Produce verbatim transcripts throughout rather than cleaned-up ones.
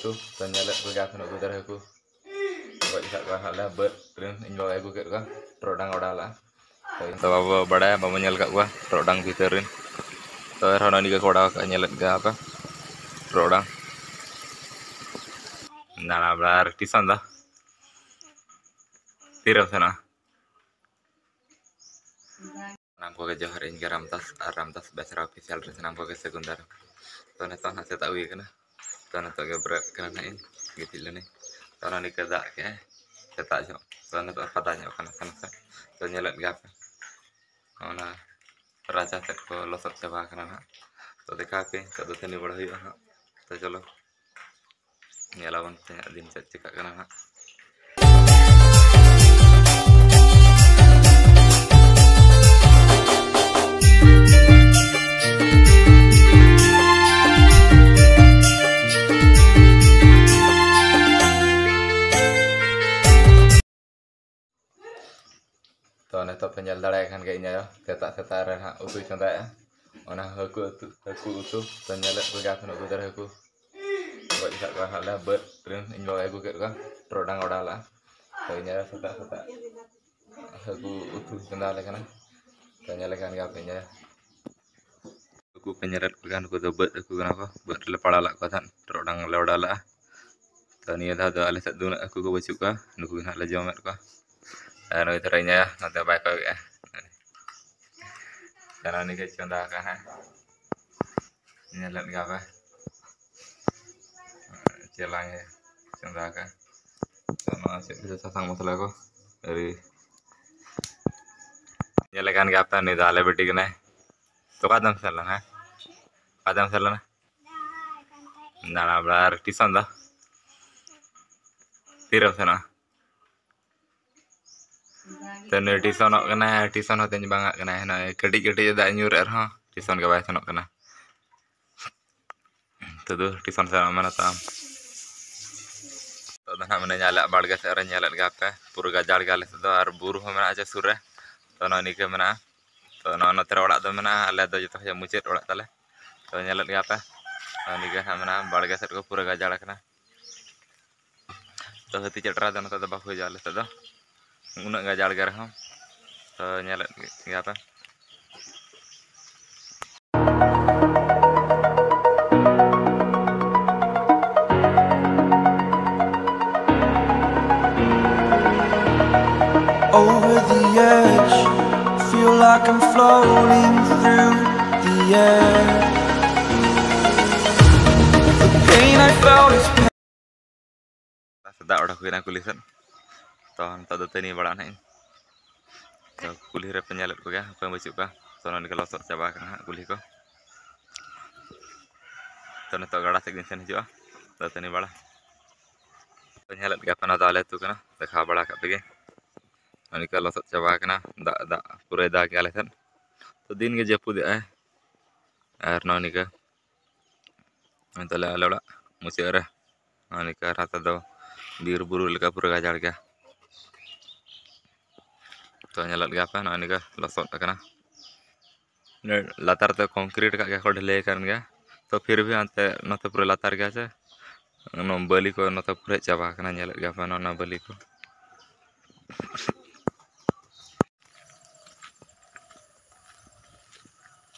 ᱛᱚ ᱧᱮᱞᱮᱫ ᱠᱚᱜᱮᱭᱟ ᱯᱮ ᱱᱩᱠᱩ ᱫᱟᱨᱮ ᱦᱟᱹᱠᱩ ᱜᱚᱡ ᱟᱠᱟᱫ ᱠᱚᱣᱟ ᱦᱟᱸᱜ ᱞᱮ ᱵᱟᱹᱫᱽ ᱨᱮᱱ, ᱤᱧ ᱵᱟᱵᱟᱭ ᱟᱹᱜᱩ ᱠᱮᱫ ᱠᱚᱣᱟ, ᱴᱚᱨᱚᱰᱟᱝ ᱚᱰᱟᱣ ᱞᱟᱜᱼᱟ᱾ ᱛᱚ ᱤᱧ ᱛᱚ ᱵᱟᱵᱚ ᱵᱟᱲᱟᱭᱟ, ᱵᱟᱵᱚ ᱧᱮᱞ ᱟᱠᱟᱫ ᱠᱚᱣᱟ ᱴᱚᱨᱚᱰᱟᱝ ᱵᱷᱤᱛᱟᱹᱨ ᱨᱮᱱ᱾ ᱛᱚ ᱮᱱᱨᱮᱦᱚᱸ ᱱᱚᱜᱼᱚᱭ ᱱᱤᱝᱠᱟᱹ ᱠᱚ ᱚᱰᱟᱣ ᱟᱠᱟᱫᱼᱟ, ᱧᱮᱞᱮᱫ ᱜᱮᱭᱟ ᱯᱮ ᱴᱚᱨᱚᱰᱟᱝ᱾ ᱫᱟᱬᱟ ᱵᱟᱲᱟ ᱟᱨ ᱴᱤᱭᱩᱥᱚᱱ ᱫᱚ ᱛᱤᱨᱮᱢ ᱥᱮᱱᱚᱜᱼᱟ? ᱥᱟᱱᱟᱢ ᱠᱚᱜᱮ ᱡᱚᱦᱟᱨ, ᱤᱧ ᱜᱮ ᱨᱟᱢᱫᱟᱥ, ᱟᱨ ᱨᱟᱢᱫᱟᱥ ᱵᱮᱥᱨᱟ ᱚᱯᱷᱤᱥᱤᱭᱟᱞ ᱨᱮ ᱥᱟᱱᱟᱢ ᱠᱚᱜᱮ ᱥᱟᱹᱜᱩᱱ ᱫᱟᱨᱟᱢ᱾ ᱛᱚ ᱱᱤᱛᱚᱜ ᱱᱟᱦᱟᱜ ᱥᱮᱛᱟᱜ ᱦᱩᱭ ᱟᱠᱟᱱᱟ, ᱛᱚ ᱱᱤᱛᱚᱜ ᱜᱮ ᱵᱮᱨᱮᱫ ᱠᱟᱱᱟ ᱱᱟᱦᱟᱜ ᱤᱧ, ᱜᱤᱛᱤᱡ ᱞᱮᱱᱟᱹᱧ᱾ ᱛᱚ ᱚᱱᱟ ᱱᱤᱝᱠᱟᱹ ᱫᱟᱜ ᱠᱮᱜᱼᱟᱭ ᱥᱮᱛᱟᱜ ᱧᱚᱜ, ᱛᱚ ᱱᱤᱛᱚᱜ ᱯᱷᱟᱫᱟ ᱧᱚᱜ ᱠᱟᱱᱟ ᱱᱟᱥᱮ ᱱᱟᱥᱮ᱾ ᱛᱚ ᱧᱮᱞᱮᱫ ᱜᱮᱭᱟ ᱯᱮ ᱚᱱᱟ ᱨᱟᱪᱟ ᱥᱮᱫ ᱠᱚ ᱞᱚᱥᱚᱫ ᱪᱟᱵᱟ ᱟᱠᱟᱱᱟ ᱱᱟᱦᱟᱜ᱾ ᱛᱚ ᱫᱮᱠᱷᱟᱣ ᱯᱮ, ᱛᱚ ᱫᱟᱹᱛᱟᱹᱱᱤ ᱵᱟᱲᱟ ᱦᱩᱭᱩᱜᱼᱟ ᱱᱟᱦᱟᱜ᱾ ᱛᱚ ᱪᱚᱞᱚ ᱧᱮᱞ ᱟᱵᱚᱱ ᱛᱮᱦᱮᱧᱟᱜ ᱫᱤᱱ ᱪᱮᱫ ᱪᱤᱠᱟᱹᱜ ᱠᱟᱱᱟ ᱱᱟᱦᱟᱜ᱾ ᱛᱚ ᱱᱤᱛᱚᱜ ᱯᱮ ᱧᱮᱞ ᱫᱟᱲᱮᱭᱟᱜ ᱠᱟᱱ ᱜᱮᱭᱟ ᱤᱧ ᱟᱭᱳ ᱥᱮᱛᱟᱜ ᱥᱮᱛᱟᱜ ᱨᱮ ᱦᱟᱸᱜ ᱩᱛᱩᱭ ᱪᱚᱸᱫᱟᱭᱮᱜᱼᱟ᱾ ᱚᱱᱟ ᱦᱟᱹᱠᱩ ᱩᱛᱩ, ᱦᱟᱹᱠᱩ ᱩᱛᱩ᱾ ᱛᱚ ᱧᱮᱞᱮᱫ ᱠᱚᱜᱮᱭᱟ ᱯᱮ ᱱᱩᱠᱩ ᱫᱟᱨᱮ ᱦᱟᱹᱠᱩ ᱜᱚᱡ ᱟᱠᱟᱫ ᱠᱚᱣᱟ ᱦᱟᱸᱜ ᱞᱮ ᱵᱟᱹᱫᱽ ᱨᱮᱱ, ᱤᱧ ᱵᱟᱵᱟᱭ ᱟᱹᱜᱩ ᱠᱮᱫ ᱠᱚᱣᱟ, ᱴᱚᱨᱚᱰᱟᱝ ᱚᱰᱟᱣ ᱞᱟᱜᱼᱟ᱾ ᱛᱚ ᱤᱧ ᱟᱭᱳ ᱥᱮᱛᱟᱜ ᱥᱮᱛᱟᱜ ᱦᱟᱹᱠᱩ ᱩᱛᱩ ᱪᱚᱸᱫᱟ ᱟᱞᱮ ᱠᱟᱱᱟ᱾ ᱛᱚ ᱧᱮᱞᱮ ᱠᱟᱱ ᱜᱮᱭᱟ ᱯᱮ ᱤᱧ ᱟᱭᱳ᱾ ᱦᱟᱹᱠᱩ ᱯᱮ ᱧᱮᱞᱮᱫ ᱠᱚᱜᱮᱭᱟ, ᱱᱩᱠᱩ ᱫᱚ ᱵᱟᱹᱫᱽ ᱦᱟᱹᱠᱩ ᱠᱟᱱᱟ ᱠᱚ᱾ ᱵᱟᱹᱫᱽ ᱨᱮᱞᱮ ᱯᱟᱲᱟᱣ ᱞᱟᱜ ᱠᱚᱣᱟ ᱛᱟᱦᱮᱸᱫ, ᱴᱚᱨᱚᱰᱟᱝ ᱞᱮ ᱚᱰᱟᱣ ᱞᱟᱜᱼᱟ᱾ ᱛᱚ ᱱᱤᱭᱟᱹ ᱫᱷᱟᱣ ᱫᱚ ᱟᱞᱮ ᱥᱮᱫ ᱫᱚ ᱩᱱᱟᱹᱜ ᱦᱟᱹᱠᱩ ᱠᱚ ᱵᱟᱹᱪᱩᱜ ᱠᱚᱣᱟ, ᱱᱩᱠᱩ ᱜᱮ ᱱᱟᱦᱟᱜ ᱞᱮ ᱡᱚᱢᱮᱫ ᱠᱚᱣᱟ᱾ ᱟᱨ ᱱᱩᱭ ᱫᱷᱟᱨᱟ ᱤᱧ ᱟᱭᱳ ᱱᱚᱛᱮ ᱵᱟᱭ ᱠᱚᱭᱚᱜᱮᱜᱼᱟ᱾ ᱪᱟᱞᱟᱣ ᱱᱤᱠᱟᱹ ᱪᱚᱸᱫᱟ ᱟᱠᱟᱫ ᱦᱟᱸᱜ, ᱧᱮᱞᱮᱫ ᱜᱮᱭᱟ ᱯᱮ᱾ ᱪᱮᱞᱟᱝ ᱮ ᱪᱚᱸᱫᱟ ᱟᱠᱟᱫ᱾ ᱛᱚ ᱱᱚᱣᱟ ᱪᱮᱫ ᱠᱚᱪᱚ ᱥᱟᱥᱟᱝ ᱢᱚᱥᱞᱟ ᱠᱚ ᱟᱹᱣᱨᱤ᱾ ᱧᱮᱞᱮ ᱠᱟᱱ ᱜᱮᱭᱟ ᱯᱮ, ᱱᱩᱭ ᱫᱚ ᱟᱞᱮ ᱵᱤᱴᱤ ᱠᱟᱱᱟᱭ᱾ ᱛᱚ ᱚᱠᱟ ᱛᱮᱢ ᱥᱮᱱ ᱞᱮᱱᱟ, ᱦᱮᱸ? ᱚᱠᱟ ᱛᱮᱢ ᱥᱮᱱ ᱞᱮᱱᱟ? ᱫᱟᱬᱟ ᱵᱟᱲᱟ ᱟᱨ ᱴᱤᱭᱩᱥᱚᱱ ᱫᱚ ᱛᱤᱨᱮᱢ ᱥᱮᱱᱚᱜᱼᱟ? ᱛᱚ ᱱᱩᱭ ᱴᱤᱭᱩᱥᱚᱱᱚᱜ ᱠᱟᱱᱟᱭ, ᱴᱤᱭᱩᱥᱚᱱ ᱦᱚᱸ ᱛᱮᱦᱮᱧ ᱵᱟᱝ ᱟᱜ ᱠᱟᱱᱟᱭ᱾ ᱱᱚᱜᱼᱚᱭ ᱠᱟᱹᱴᱤᱡ ᱠᱟᱹᱴᱤᱡ ᱮ ᱫᱟᱜ ᱧᱩᱨ ᱮᱫ ᱨᱮᱦᱚᱸ ᱴᱤᱭᱩᱥᱚᱱ ᱜᱮ ᱵᱟᱭ ᱥᱮᱱᱚᱜ ᱠᱟᱱᱟ᱾ ᱛᱚ ᱫᱩ ᱴᱤᱭᱩᱥᱚᱱ ᱥᱮᱱᱚᱜ ᱢᱮ ᱱᱤᱛᱚᱜ ᱟᱢ᱾ ᱱᱤᱛᱚᱜ ᱫᱚ ᱱᱟᱦᱟᱜ ᱢᱤᱱᱟᱹᱧᱟ ᱟᱞᱮᱭᱟᱜ ᱵᱟᱲᱜᱮ ᱥᱮᱫ ᱨᱮ, ᱧᱮᱞᱮᱫ ᱜᱮᱭᱟ ᱯᱮ ᱯᱩᱨᱟᱹ ᱜᱟᱡᱟᱲ ᱜᱮ ᱟᱞᱮ ᱥᱮᱫ ᱫᱚ, ᱟᱨ ᱵᱩᱨᱩ ᱦᱚᱸ ᱢᱮᱱᱟᱜᱼᱟ ᱪᱮ ᱥᱩᱨ ᱨᱮ᱾ ᱛᱚ ᱱᱚᱜᱼᱚᱭ ᱱᱤᱝᱠᱟᱹ ᱢᱮᱱᱟᱜᱼᱟ᱾ ᱛᱚ ᱱᱚᱣᱟ ᱱᱚᱛᱮ ᱨᱮ ᱚᱲᱟᱜ ᱫᱚ ᱢᱮᱱᱟᱜᱼᱟ, ᱟᱞᱮ ᱫᱚ ᱡᱚᱛᱚ ᱠᱷᱚᱱ ᱢᱩᱪᱟᱹᱫ ᱚᱲᱟᱜ ᱛᱟᱞᱮ᱾ ᱛᱚ ᱧᱮᱞᱮᱫ ᱜᱮᱭᱟ ᱯᱮ ᱱᱚᱜᱼᱚᱭ ᱱᱤᱝᱠᱟᱹ ᱱᱟᱦᱟᱜ ᱢᱮᱱᱟᱜᱼᱟ, ᱵᱟᱲᱜᱮ ᱥᱮᱫ ᱠᱚ ᱯᱩᱨᱟᱹ ᱜᱟᱡᱟᱲ ᱟᱠᱟᱱᱟ᱾ ᱛᱚ ᱦᱟᱹᱛᱤ ᱪᱮᱴᱨᱟ ᱫᱚ ᱱᱚᱛᱮ ᱫᱚ ᱵᱟᱠᱚ ᱦᱤᱡᱩᱜᱼᱟ ᱟᱞᱮ ᱥᱮᱫ ᱫᱚ, ᱩᱱᱟᱹᱜ ᱜᱟᱡᱟᱲ ᱜᱮ ᱨᱮᱦᱚᱸ᱾ ᱛᱚ ᱧᱮᱞᱮᱫ ᱜᱮᱭᱟ ᱯᱮ᱾ Over the edge, feel like I'm floating through the air. The pain I felt is ᱥᱮᱛᱟᱜ ᱚᱰᱚᱠ ᱦᱩᱭᱱᱟ ᱠᱩᱞᱦᱤ ᱥᱮᱫ᱾ ᱛᱚ ᱱᱤᱛᱚᱜ ᱫᱟᱹᱛᱟᱹᱱᱤ ᱵᱟᱲᱟᱜ ᱱᱟᱦᱟᱜ ᱤᱧ᱾ ᱛᱚ ᱠᱩᱞᱦᱤ ᱨᱮᱯᱮ ᱧᱮᱞᱮᱫ ᱠᱚᱜᱮᱭᱟ, ᱚᱠᱚᱭ ᱦᱚᱸ ᱵᱟᱹᱪᱩᱜ ᱠᱚᱣᱟ᱾ ᱛᱚ ᱱᱚᱜᱼᱚ ᱱᱤᱝᱠᱟ ᱞᱚᱥᱚᱫ ᱪᱟᱵᱟ ᱟᱠᱟᱱᱟ ᱦᱟᱸᱜ ᱠᱩᱞᱦᱤ ᱠᱚ᱾ ᱛᱚ ᱱᱤᱛᱚᱜ ᱜᱟᱰᱟ ᱥᱮᱫ ᱜᱤᱧ ᱥᱮᱱ ᱦᱤᱡᱩᱜᱼᱟ ᱫᱟᱹᱛᱟᱹᱱᱤ ᱵᱟᱲᱟ᱾ ᱛᱚ ᱧᱮᱞᱮᱫ ᱜᱮᱭᱟ ᱯᱮ, ᱱᱚᱣᱟ ᱫᱚ ᱟᱞᱮ ᱟᱹᱛᱩ ᱠᱟᱱᱟ, ᱫᱮᱠᱷᱟᱣ ᱵᱟᱲᱟ ᱠᱟᱜ ᱯᱮᱜᱮ᱾ ᱱᱚᱜᱼᱚ ᱱᱤᱝᱠᱟ ᱞᱚᱥᱚᱫ ᱪᱟᱵᱟ ᱟᱠᱟᱱᱟ, ᱫᱟᱜ ᱫᱟᱜ ᱯᱩᱨᱟᱹᱭ ᱫᱟᱜ ᱜᱮᱭᱟ ᱟᱞᱮ ᱥᱮᱫ᱾ ᱛᱚ ᱫᱤᱱ ᱜᱮ ᱡᱟᱹᱯᱩᱫ ᱮᱜᱼᱟᱭ᱾ ᱟᱨ ᱱᱚᱜᱼᱚ ᱱᱤᱝᱠᱟ ᱱᱚᱜᱼᱚᱭ ᱛᱟᱞᱮ ᱟᱞᱮ ᱚᱲᱟᱜ ᱢᱩᱪᱟᱹᱫ ᱨᱮ ᱱᱚᱜᱼᱚ ᱱᱤᱝᱠᱟ ᱨᱟᱥᱛᱟ ᱫᱚ ᱵᱤᱨ ᱵᱩᱨᱩ ᱞᱮᱠᱟ ᱯᱩᱨᱟᱹ ᱜᱟᱡᱟᱲ ᱜᱮᱭᱟ᱾ ᱛᱚ ᱧᱮᱞᱮᱫ ᱜᱮᱭᱟ ᱯᱮ, ᱱᱚᱜᱼᱚᱭ ᱱᱤᱝᱠᱟ ᱞᱚᱥᱚᱫ ᱟᱠᱟᱱᱟ᱾ ᱞᱟᱛᱟᱨ ᱛᱮ concrete ᱠᱟᱜ ᱜᱮᱭᱟ ᱠᱚ, ᱰᱷᱟᱹᱞᱟᱹᱭ ᱟᱠᱟᱱ ᱜᱮᱭᱟ᱾ ᱛᱚ ᱯᱷᱤᱨ ᱵᱷᱤ ᱦᱟᱱᱛᱮ ᱱᱚᱛᱮ ᱯᱩᱨᱟᱹ ᱞᱟᱛᱟᱨ ᱜᱮᱭᱟ ᱥᱮ, ᱚᱱᱟ ᱵᱟᱹᱞᱤ ᱠᱚ ᱱᱚᱛᱮ ᱯᱩᱨᱟᱹ ᱪᱟᱵᱟ ᱟᱠᱟᱱᱟ᱾ ᱧᱮᱞᱮᱫ ᱜᱮᱭᱟ ᱯᱮ ᱱᱚᱣᱟ ᱵᱟᱹᱞᱤ ᱠᱚ᱾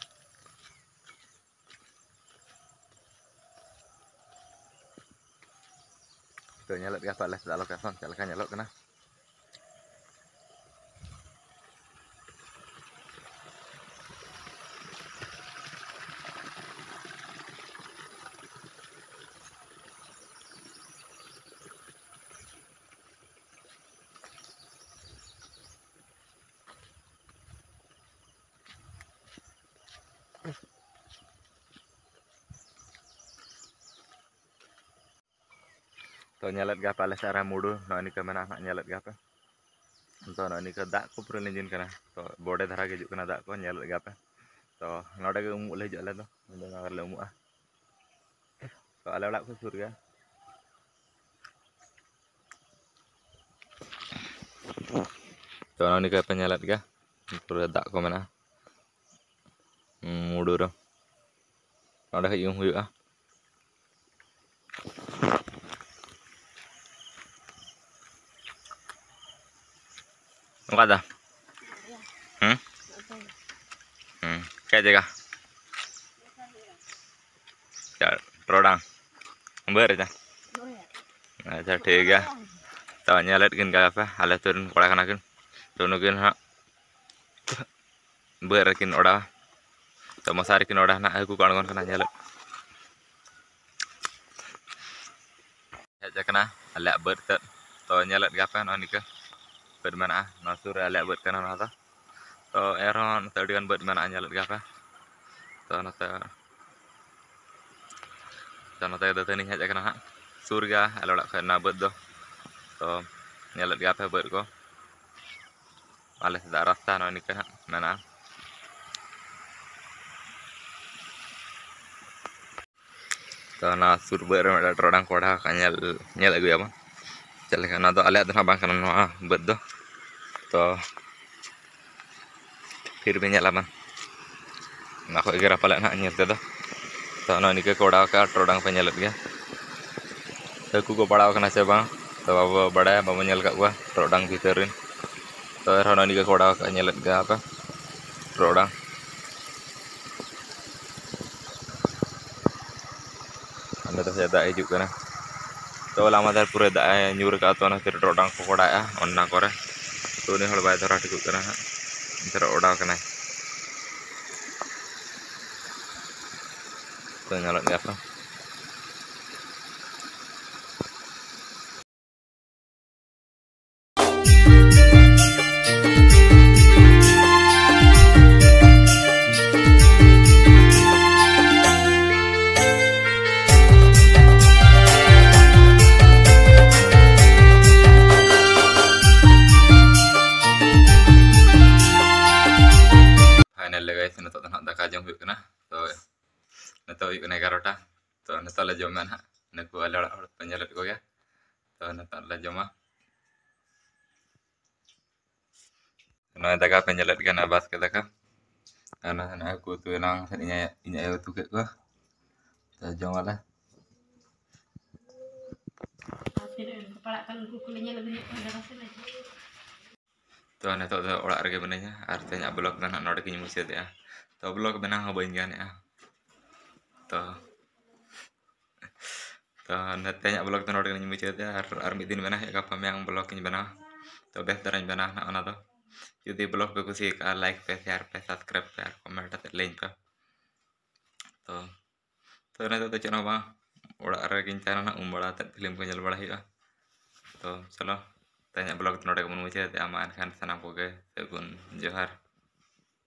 ᱛᱚ ᱧᱮᱞᱮᱫ ᱜᱮᱭᱟ ᱯᱮ ᱟᱞᱮ ᱥᱮᱫᱟᱜ location ᱪᱮᱫ ᱞᱮᱠᱟ ᱧᱮᱞᱚᱜ ᱠᱟᱱᱟ᱾ ᱛᱚ ᱧᱮᱞᱮᱫ ᱜᱮᱭᱟ ᱯᱮ ᱟᱞᱮ ᱥᱮᱫ ᱨᱮ ᱢᱩᱰᱩ ᱱᱚᱜᱼᱚᱭ ᱱᱤᱝᱠᱟ ᱢᱮᱱᱟᱜᱼᱟ ᱱᱟᱦᱟᱜ, ᱧᱮᱞᱮᱫ ᱜᱮᱭᱟ ᱯᱮ᱾ ᱛᱚ ᱱᱚᱜᱼᱚᱭ ᱱᱤᱝᱠᱟ ᱫᱟᱜ ᱠᱚ ᱯᱩᱨᱟᱹ ᱞᱤᱸᱡᱤᱱ ᱠᱟᱱᱟ, ᱛᱚ ᱵᱚᱰᱮ ᱫᱷᱟᱨᱟ ᱜᱮ ᱦᱤᱡᱩᱜ ᱠᱟᱱᱟ ᱫᱟᱜ ᱠᱚ, ᱧᱮᱞᱮᱫ ᱜᱮᱭᱟ ᱯᱮ᱾ ᱛᱚ ᱱᱚᱰᱮ ᱜᱮ ᱩᱢᱩᱜ ᱞᱮ ᱦᱤᱡᱩᱜᱼᱟ ᱟᱞᱮ ᱫᱚ, ᱱᱚᱰᱮ ᱱᱚᱣᱟ ᱨᱮᱞᱮ ᱩᱢᱩᱜᱼᱟ᱾ ᱛᱚ ᱟᱞᱮ ᱚᱲᱟᱜ ᱠᱷᱚᱱ ᱥᱩᱨ ᱜᱮᱭᱟ᱾ ᱛᱚ ᱱᱚᱜᱼᱚᱭ ᱱᱤᱝᱠᱟ ᱯᱮ ᱧᱮᱞᱮᱫ ᱜᱮᱭᱟ, ᱯᱩᱨᱟᱹ ᱫᱟᱜ ᱠᱚ ᱢᱮᱱᱟᱜᱼᱟ ᱢᱩᱰᱩ ᱨᱮ, ᱱᱚᱸᱰᱮ ᱠᱷᱚᱡ ᱩᱢ ᱦᱩᱭᱩᱜᱼᱟ᱾ ᱚᱠᱟ ᱫᱚ? ᱦᱩᱸ? ᱦᱩᱸ᱾ ᱪᱮᱫ ᱡᱟᱭᱜᱟ? ᱪᱟ-, ᱴᱚᱨᱚᱰᱟᱝ᱾ ᱵᱟᱹᱫᱽ ᱨᱮ ᱪᱟ᱾ ᱟᱪᱪᱷᱟ, ᱴᱷᱤᱠ ᱜᱮᱭᱟ᱾ ᱛᱚ, ᱧᱮᱞᱮᱫ ᱠᱤᱱ ᱜᱮᱭᱟ ᱯᱮ, ᱟᱞᱮ ᱟᱹᱛᱩ ᱨᱮᱱ ᱠᱚᱲᱟ ᱠᱟᱱᱟ ᱠᱤᱱ᱾ ᱛᱚ, ᱱᱩᱠᱤᱱ ᱦᱟᱸᱜ ᱵᱟᱹᱫᱽ ᱨᱮᱠᱤᱱ ᱚᱰᱟᱣᱟ᱾ ᱛᱚ, ᱢᱚᱥᱟᱨᱤ ᱠᱤᱱ ᱚᱰᱟᱣᱟ ᱱᱟᱜ, ᱦᱟᱹᱠᱩ ᱠᱚ ᱟᱬᱜᱚᱱ ᱠᱟᱱᱟ, ᱧᱮᱞᱮᱫ᱾ ᱦᱮᱡ ᱟᱠᱟᱱᱟ ᱟᱞᱮᱭᱟᱜ ᱵᱟᱹᱫᱽ ᱥᱮᱫ᱾ ᱛᱚ, ᱧᱮᱞᱮᱫ ᱜᱮᱭᱟ ᱯᱮ, ᱱᱚᱜᱼᱚᱭ ᱱᱤᱝᱠᱟᱹ ᱵᱟᱹᱫᱽ ᱢᱮᱱᱟᱜᱼᱟ᱾ ᱱᱚᱣᱟ ᱥᱩᱨ ᱨᱮ ᱟᱞᱮᱭᱟᱜ ᱵᱟᱹᱫᱽ ᱠᱟᱱᱟ ᱱᱚᱣᱟ ᱫᱚ᱾ ᱛᱚ, ᱮᱱᱨᱮᱦᱚᱸ ᱱᱚᱛᱮ ᱟᱹᱰᱤᱜᱟᱱ ᱵᱟᱹᱫᱽ ᱢᱮᱱᱟᱜᱼᱟ, ᱧᱮᱞᱮᱫ ᱜᱮᱭᱟ ᱯᱮ᱾ ᱛᱚ, ᱱᱚᱛᱮ, ᱛᱚ, ᱱᱚᱛᱮ ᱫᱟᱹᱛᱟᱹᱱᱤᱧ ᱦᱮᱡ ᱟᱠᱟᱱᱟ ᱦᱟᱸᱜ᱾ ᱥᱩᱨ ᱜᱮᱭᱟ ᱟᱞᱮ ᱚᱲᱟᱜ ᱠᱷᱚᱱ ᱚᱱᱟ ᱵᱟᱹᱫᱽ ᱫᱚ᱾ ᱛᱚ, ᱧᱮᱞᱮᱫ ᱜᱮᱭᱟ ᱯᱮ ᱵᱟᱹᱫᱽ ᱠᱚ᱾ ᱟᱞᱮ ᱥᱮᱫᱟᱜ ᱨᱟᱥᱛᱟ ᱱᱚᱜᱼᱚᱭ ᱱᱤᱝᱠᱟᱹ ᱦᱟᱸᱜ ᱢᱮᱱᱟᱜᱼᱟ᱾ ᱛᱚ, ᱚᱱᱟ ᱥᱩᱨ ᱵᱟᱹᱫᱽ ᱨᱮ ᱢᱤᱫᱴᱟᱝ ᱴᱚᱨᱚᱰᱟᱝ ᱠᱚ ᱚᱰᱟᱣ ᱟᱠᱟᱫ, ᱧᱮᱞ, ᱧᱮᱞ ᱟᱹᱜᱩᱭᱟᱵᱚᱱ ᱪᱮᱫ ᱞᱮᱠᱟ᱾ ᱚᱱᱟ ᱫᱚ ᱟᱞᱮᱭᱟᱜ ᱫᱚ ᱱᱟᱦᱟᱜ ᱵᱟᱝ ᱠᱟᱱᱟ, ᱱᱚᱣᱟ ᱵᱟᱹᱫᱽ ᱫᱚ᱾ ᱛᱚ, ᱯᱷᱤᱨ ᱵᱤᱱ ᱧᱮᱞᱟ ᱵᱟᱝ, ᱚᱱᱟ ᱠᱚ ᱮᱜᱮᱨᱟ ᱯᱟᱞᱮᱫ ᱱᱟᱦᱟᱜ ᱧᱮᱞ ᱛᱮᱫᱚ᱾ ᱛᱚ, ᱱᱚᱜᱼᱚᱭ ᱱᱤᱝᱠᱟᱹ ᱠᱚ ᱚᱰᱟᱣ ᱟᱠᱟᱫᱼᱟ, ᱴᱚᱨᱚᱰᱟᱝ ᱯᱮ ᱧᱮᱞᱮᱫ ᱜᱮᱭᱟ᱾ ᱦᱟᱹᱠᱩ ᱠᱚ ᱯᱟᱲᱟᱣ ᱟᱠᱟᱱᱟ ᱥᱮ ᱵᱟᱝ, ᱛᱚ, ᱵᱟᱵᱚ ᱵᱟᱲᱟᱭᱟ, ᱵᱟᱵᱚ ᱧᱮᱞ ᱟᱠᱟᱫ ᱠᱚᱣᱟ ᱴᱚᱨᱚᱰᱟᱝ ᱵᱷᱤᱛᱟᱹᱨ ᱨᱮᱱ᱾ ᱛᱚ, ᱮᱱᱨᱮᱦᱚᱸ ᱱᱚᱜᱼᱚᱭ ᱱᱤᱝᱠᱟᱹ ᱠᱚ ᱚᱰᱟᱣ ᱟᱠᱟᱫᱼᱟ, ᱧᱮᱞᱮᱫ ᱜᱮᱭᱟ ᱯᱮ ᱴᱚᱨᱚᱰᱟᱝ᱾ ᱚᱸᱰᱮ ᱫᱚ ᱥᱮ ᱫᱟᱜ ᱦᱤᱡᱩᱜ ᱠᱟᱱᱟ᱾ ᱛᱚ, ᱦᱚᱞᱟ ᱢᱟᱫᱷᱮᱨ ᱯᱩᱨᱟᱹ ᱫᱟᱜ ᱮ ᱧᱩᱨ ᱟᱠᱟᱫᱼᱟ, ᱛᱚ ᱚᱱᱟ ᱠᱷᱟᱹᱛᱤᱨ ᱴᱚᱨᱚᱰᱟᱝ ᱠᱚ ᱠᱚᱰᱟᱭᱮᱜᱼᱟ ᱚᱱᱟ ᱠᱚᱨᱮ᱾ ᱛᱚ, ᱩᱱᱤ ᱦᱚᱲ ᱵᱟᱭ ᱫᱷᱚᱨᱟᱣ ᱴᱷᱤᱠᱚᱜ ᱠᱟᱱᱟ ᱦᱟᱸᱜ, ᱮᱱᱛᱮ ᱨᱮᱦᱚᱸ ᱚᱰᱟᱣ ᱠᱟᱱᱟᱭ᱾ ᱛᱚ, ᱧᱮᱞᱚᱜ ᱜᱮᱭᱟ ᱯᱮ᱾ Finally guys, ᱱᱤᱛᱚᱜ ᱫᱚ ᱱᱟᱦᱟᱜ ᱫᱟᱠᱟ ᱡᱚᱢ ᱦᱩᱭᱩᱜ ᱠᱟᱱᱟ᱾ ᱛᱚ, ᱱᱤᱛᱚᱜ ᱦᱩᱭᱩᱜ ᱠᱟᱱᱟ ᱮᱜᱟᱨᱚᱴᱟ᱾ ᱛᱚ, ᱱᱤᱛᱚᱜ ᱞᱮ ᱡᱚᱢᱟ ᱱᱟᱦᱟᱜ᱾ ᱱᱩᱠᱩ ᱟᱞᱮ ᱚᱲᱟᱜ ᱦᱚᱲ ᱯᱮ ᱧᱮᱞᱮᱫ ᱠᱚᱜᱮᱭᱟ᱾ ᱛᱚ, ᱱᱤᱛᱚᱜ ᱞᱮ ᱡᱚᱢᱟ᱾ ᱱᱚᱜᱼᱚᱭ ᱫᱟᱠᱟ ᱯᱮ ᱧᱮᱞᱮᱫ ᱠᱟᱱᱟ, ᱵᱟᱥᱠᱮ ᱫᱟᱠᱟ᱾ ᱟᱨ ᱱᱚᱜᱼᱚᱭ ᱦᱟᱹᱠᱩ ᱩᱛᱩ ᱮᱱᱟᱝ ᱤᱧ ᱟᱭᱳ, ᱤᱧ ᱟᱭᱳ ᱩᱛᱩ ᱠᱮᱫ ᱠᱚᱣᱟ᱾ ᱛᱚ, ᱡᱚᱢᱟᱞᱮ᱾ ᱟᱨ ᱛᱤᱱᱟᱹᱜ ᱠᱚ ᱯᱟᱲᱟᱜ ᱠᱟᱱ ᱩᱱᱠᱩ ᱠᱚᱞᱮ ᱧᱮᱞ ᱟᱹᱜᱩᱭᱮᱫ ᱠᱚᱣᱟ ᱜᱟᱰᱟ ᱥᱮᱫ ᱨᱮ᱾ ᱛᱚ ᱱᱤᱛᱚᱜ ᱫᱚ ᱚᱲᱟᱜ ᱨᱮᱜᱮ ᱢᱤᱱᱟᱹᱧᱟ ᱟᱨ ᱛᱮᱦᱮᱧᱟᱜ ᱵᱞᱚᱜ ᱫᱚ ᱱᱟᱦᱟᱜ ᱱᱚᱰᱮ ᱜᱤᱧ ᱢᱩᱪᱟᱹᱫᱮᱜᱼᱟ᱾ ᱛᱚ ᱵᱞᱚᱜ ᱵᱮᱱᱟᱣ ᱦᱚᱸ ᱵᱟᱹᱧ ᱜᱟᱱᱮᱜᱼᱟ᱾ ᱛᱚ ᱛᱚ ᱱᱤᱛ- ᱛᱮᱦᱮᱧᱟᱜ ᱵᱞᱚᱜ ᱫᱚ ᱱᱚᱰᱮ ᱜᱤᱧ ᱢᱩᱪᱟᱹᱫᱮᱜᱼᱟ ᱟᱨ ᱟᱨ ᱢᱤᱫ ᱫᱤᱱ ᱵᱮᱱᱟᱣ ᱦᱩᱭᱩᱜᱼᱟ, ᱜᱟᱯᱟ ᱢᱮᱭᱟᱝ ᱵᱞᱚᱜ ᱤᱧ ᱵᱮᱱᱟᱣᱟ᱾ ᱛᱚ ᱵᱮᱥ ᱫᱷᱟᱨᱟᱧ ᱵᱮᱱᱟᱣᱟ ᱱᱟᱦᱟᱜ ᱚᱱᱟ ᱫᱚ᱾ ᱡᱩᱫᱤ ᱵᱞᱚᱜ ᱯᱮ ᱠᱩᱥᱤ ᱟᱠᱟᱫᱼᱟ, ᱞᱟᱭᱤᱠ ᱯᱮ, ᱥᱮᱭᱟᱨ ᱯᱮ, ᱥᱟᱵᱥᱠᱨᱟᱭᱤᱵᱽ ᱯᱮ ᱟᱨ ᱠᱚᱢᱮᱱᱴ ᱟᱛᱮᱫ ᱞᱟᱹᱭᱟᱹᱧ ᱯᱮ᱾ ᱛᱚ ᱛᱚ ᱱᱤᱛᱚᱜ ᱫᱚ ᱪᱮᱫ ᱦᱚᱸ ᱵᱟᱝ, ᱚᱲᱟᱜ ᱨᱮᱜᱮᱧ ᱛᱟᱦᱮᱱᱟ ᱱᱟᱦᱟᱜ, ᱩᱢ ᱵᱟᱲᱟ ᱠᱟᱛᱮᱫ ᱯᱷᱤᱞᱢ ᱠᱚ ᱧᱮᱞ ᱵᱟᱲᱟ ᱦᱩᱭᱩᱜᱼᱟ᱾ ᱛᱚ ᱪᱚᱞᱚ, ᱛᱮᱦᱮᱧᱟᱜ ᱵᱞᱚᱜ ᱫᱚ ᱱᱚᱰᱮ ᱜᱮᱵᱚᱱ ᱢᱩᱪᱟᱹᱫᱮᱜᱼᱟ᱾ ᱢᱟ ᱮᱱᱠᱷᱟᱱ ᱥᱟᱱᱟᱢ ᱠᱚᱜᱮ ᱥᱟᱹᱜᱩᱱ ᱡᱚᱦᱟᱨ᱾